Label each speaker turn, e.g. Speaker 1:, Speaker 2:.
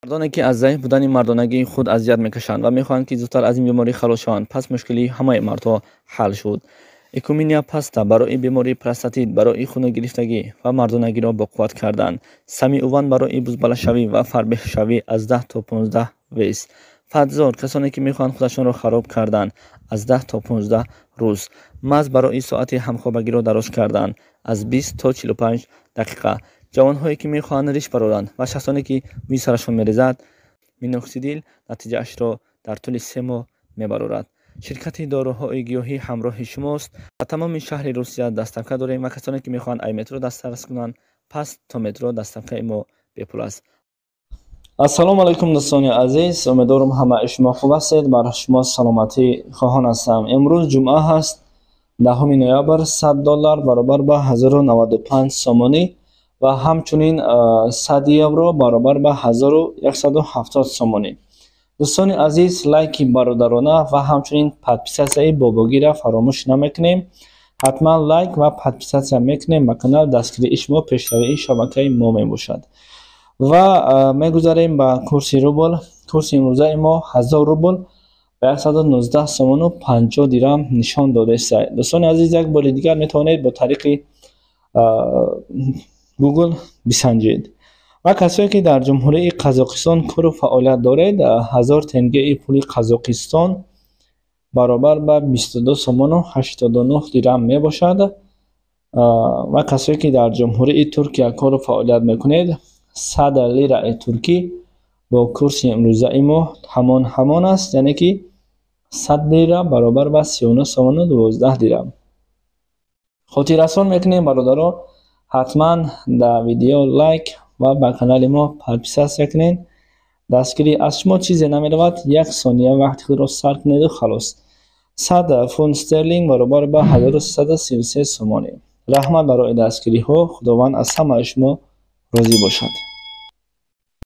Speaker 1: Мардоне, ки аз заиф будани мардонагии худ азият мекашанд ва мехоҳанд, ки зудтар аз ин беморӣ халос шаванд, пас мушкилии ҳамаи мардҳо ҳал шуд. Экуминия паста барои бемории простатит, барои хуногирифтагӣ ва мардонагиро боқувват кардан. Самиуван барои бузбалашавӣ ва фарбеҳшавӣ аз 10 то 15 вес. Фатзор, касоне, ки мехоҳанд худашонро хароб кардан, аз 10 то 15 рӯз. Маз барои соати ҳамхобагиро дароз кардан аз 20 то 45 дақиқа. Ҷавонҳое, ки мехоҳанд риш бароранд, ва шахсоне, ки мӯи сарашон мерезад, миноксидил натиҷаашро дар тӯли 3 моҳ мебарорад. Ширкати доруҳои гиёҳӣ ҳамроҳи шумост ва тамоми шаҳри Русия доставка дорем ва касоне, ки мехоҳанд ай метро дастрас кунанд, пас то метро доставкаи мо бепул аст. Ассалому алайкум, дӯстони азиз, умедворам, ҳамаи шумо хуб ҳастед, бар шумо саломатӣ хоҳон ҳастам. Имрӯз ҷумъа ҳаст, 10 ноябр. 100 доллар баробар ба 1095 сомонӣ ва ҳамчунин 100 евро баробар ба 1170 сомонӣ. Дӯстони азиз, лайки бародарона ва ҳамчунин подписатсияи бобогиро фаромӯш намекунем. Ҳатман лайк ва подписатсия мекунем ба канал, дастгирии шумо пешравии шабакаи мо мебошад. Ва мегузарем ба курси рубл. Курси имрӯзаи мо 1000 рубл ба 119 сомону 50 дирам нишон додааст. Дӯстони азиз, як бори дигар метавонед бо тариқи Google бисанҷед. Ва касое, ки дар Ҷумҳурии Қазоқистон кору фаъолият доред, 1000 тенгеи пули Қазоқистон баробар ба 22 сомону 89 дирам мебошад. Ва касое, ки дар Ҷумҳурии Туркия кору фаъолият мекунед, 100 лираи туркӣ бо курси имрӯзаи мо ҳамон аст, яъне ки 100 лира баробар ба 39 сомону 12 дирам. Хотиррасон мекунем, бародаро, ҳатман дар видео лайк ва ба канали мо подписатсия кунед. Дастгирӣ аз шумо чизе намеравад, як сония вақти худро сарф кунеду халос. 100 фунт стерлинг баробар ба 1333 сомонӣ. Раҳмат барои дастгириҳо, Худованд аз ҳамаи шумо розӣ бошад.